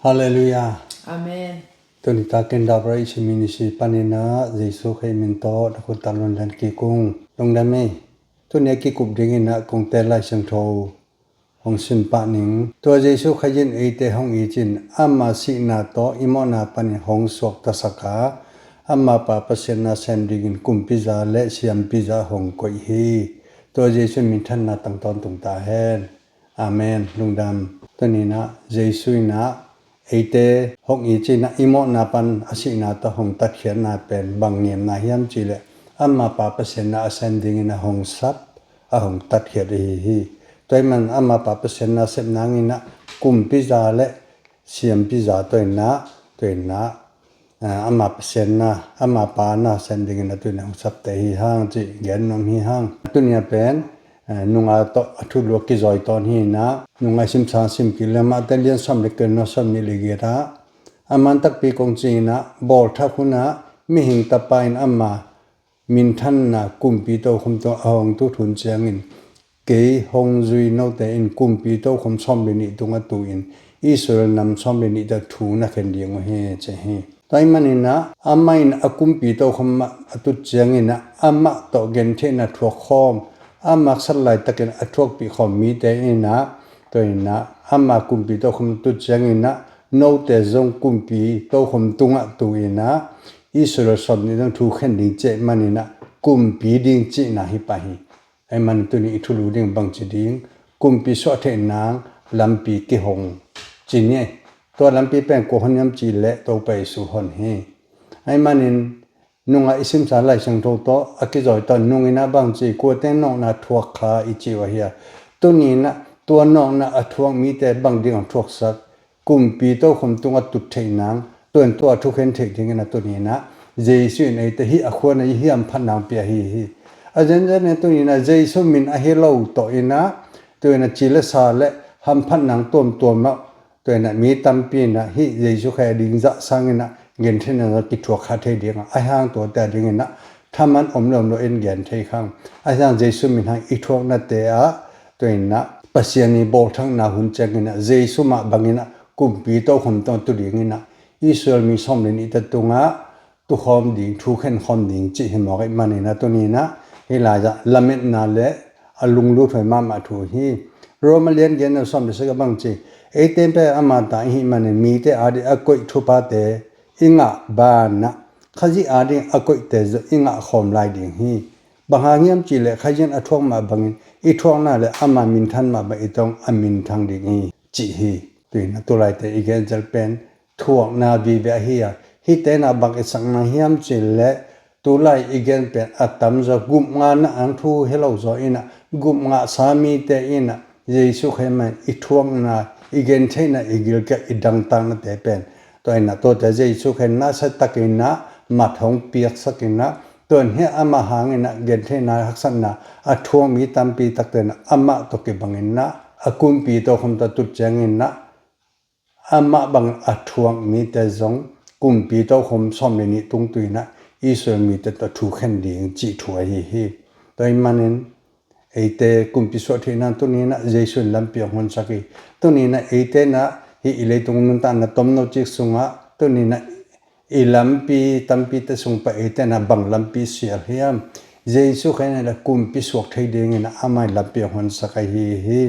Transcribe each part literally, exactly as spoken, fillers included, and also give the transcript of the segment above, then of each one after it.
Halleluiah. Amen. Tuni takin Dabra ih si minisi paninah Jesu Khrih min tawh na khut tak lungdam kik ung. Lungdam ei. Tuni a kikup dinginah kongte Lai Siangtho hong sim pah ning. Tua Jesu Khrih in eite hong it in ama sihna tawh i mawhna panin hong suaktasak a, ama Pa Pasian na sem dingin kumpiza le siampiza hong koih hi. Tua Jesu minthanna tang tawntung ta hen. Amen. Lungdam. Tuninah Jesu inah eite hong it inah i mawhna pan a sihna tawh hong tatkhiatna pen bang ngiamna hiam cihleh ama Pa Pasian na a sem dingin a hong sap, a hong tatkhiat ahi hi. Tua ahih man ama Pa Pasian na sep nanginah kumpiza le siampiza tua inah, tua inah, ah, ama Pasian na, ama Pa na sem dingin a tua inah hong sapte hi hang cih gen nuam hi hang. Tunia pen, eh, nunga tawh a thulu a kizawi tawn hi inah, nunga i simsa sim kik le Mate lian sawm le kua, neu sawm nih le giat ah, a man takpi kong ci inah, bawlthak hunah mihing tapa in ama minthanna kumpi tokhom tawh a hong tut hun ciangin, kei hong zui note in kumpi tokhom sawm le nih tungah tu-in Israel nam sawm le nih tawh thu na khen ding uh hi, ci hi. Tua ahih maninah amah in a kumpi tokhom a tut cianginah amah tawh gentheihna thuak khawm, a maksat laitakin a thuakpih khawm mite inah, tua inah ama kumpi tokhom a tut cianginah note zong kumpi tokhom tungah tu inah Israel sawm nih zong thu khen ding cih maninah kumpi ding cihna hi pah hi. Ahih manin tuni i thulu ding bangci ding, kumpi suah theih nang lampi kihong ci ni. Tua lampi pen kua hon hiam cihleh Topa Jesu hon hi. Ahih manin nunga i simsa Lai Siangtho tawh a kizawi tawn nung inah bangci kuate nawkna thuak kha i ci uh ahi a. Tuninah tua nawkna a thuak mite bang ding a thuaksak, kumpi tokhom tungah tut theih nang, tua in tua thukhen theih dingin a tuninah Jesu in eite hih a khuana i hiamphat nang pia hi hi. A zenzen in tuninah Jesu min ahi lo tawh inah, tua inah ci le sa le hamphat nang tuamtuam ah, tua inah mi tampi inah hih Jesu Khrih a ding zah sanginah gentheihna zah kithuak kha thei dingah, ahi hang tuate a dinginah thaman om lo om lo in gen thei khang. Ahi hang Jesu min hang i thuaknate ah, tua inah Pasian i bawlthakna hun cianginah Jesu mah banginah kumpi tokhom tawh tu dinginah Israel mi sawm le nih tawh tungah tukhawm ding, thukhen khawm ding cih hi mawk ahih maninah tuninah hih lai-ah lametna le a lunglut huai mahmah thu hi. Roma lian giat neu sawm le sagih ah bangci, eite pen ama ta i hih manin mite ading a koih thuphate i ngah banah Khazih ading a koihte zong i ngah khawm lai ding hi. Bang hang hiam cihleh Khazih in a thuak mah bangin i thuakna le ama minthan mah bang i tawh a minthang ding hi, cih hi. Tuin a tulaite i gen zel pen thuakna vive ahi a, hihte inah bang i sakna hiam cihleh tulai i gen pen a tamzaw gupngahna ang thu helo zaw inah gupngahsa mite inah Jesu Khrih mah i thuakna, i gentheihna, i gilkial, i dangtaknate pen tua inah tuate Jesu Khrih in nasia takinah mat hong piaksak inah tua in hih amah hanginah gentheihna haksatna a thuak mi tampi takte inah amah tawh kibanginah a kumpi tokhom tawh tut cianginah amah bangin a thuak mite zong kumpi tokhom sawm le nih tung tu inah Israel mite tawh thukhen ding cih thu ahi hi. Tua ahih manin eite kumpi suah theihna tuninah Jesu in lampi hong honsak hi. Tuninah eite inah hih i leitung nuntakna tomno cik sungah tuninah i lampi tampite sung pan eite inah bang lampi sial hiam? Jesu Khrih inah kumpi suak thei dinginah amah in lampi hong honsak ahi hi.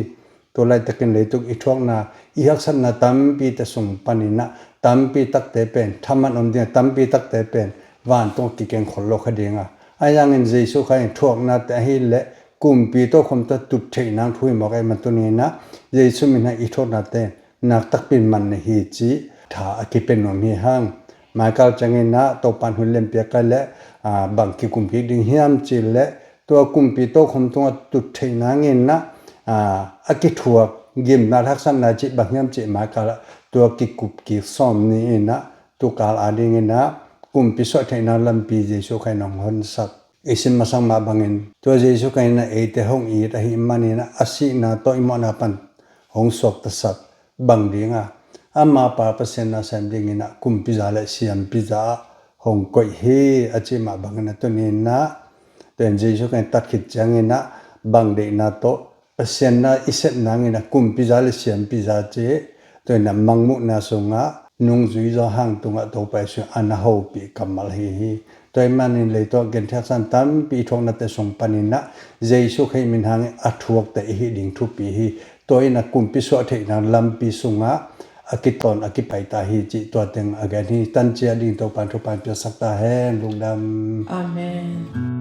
Tulaitakin leitung i thuakna, i haksatna tampite sung paninah tampi takte pen thaman om ding a, tampi takte pen vantung a kikeng khol lo kha ding a. Ahi hangin Jesu Khrih in thuaknate ahih leh kumpi tokhom tawh tut theih nang thu hi mawk ahih man tuninah Jesu min hang i thuaknate nak takpi in man na hi cih tha a kipia nuam hi hang. Michael cianginah Topa in hun lianpi a kai leh, aa, bang kikum kik ding hiam cihleh tua kumpi tokhom tungah tut theih nanginah, aa, a kithuak gimna haksatna cih bang hiam cih Michael ah tua kikup kik sawm ni inah tukal adinginah kumpi suah theihna lampi Jesu Khrih in hong honsak. I sim masang mah bangin tua Jesu Khrih inah eite hong it ahih maninah a sihna tawh i mawhna pan hong suaktasak bang dinga ama Pa Pasian na sem dinginah kumpiza le siampiza ah hong koih hi a cih mah bangin a tuninah tua in Jesu Khrih in tat khit cianginah bang deihna tawh Pasian na i sep nanginah kumpiza le siampiza cih Tua in a mangmuhna sungah nungzui zaw hang tungah Topa Jesu in a na hopih kammal ahi hi. Tua ahih manin leitungah gentehsan tampi i thuaknate sung panin ah Jesu Khazih min hangin a thuakte i hih ding thupi hi. Tua in a kumpi suah theihna lampi sungah a kitawn a kipai ta hi cih tua teng a gen hi. Tan ciat ding Topa in thupha in piaksak ta hen. Lungdam. Amen.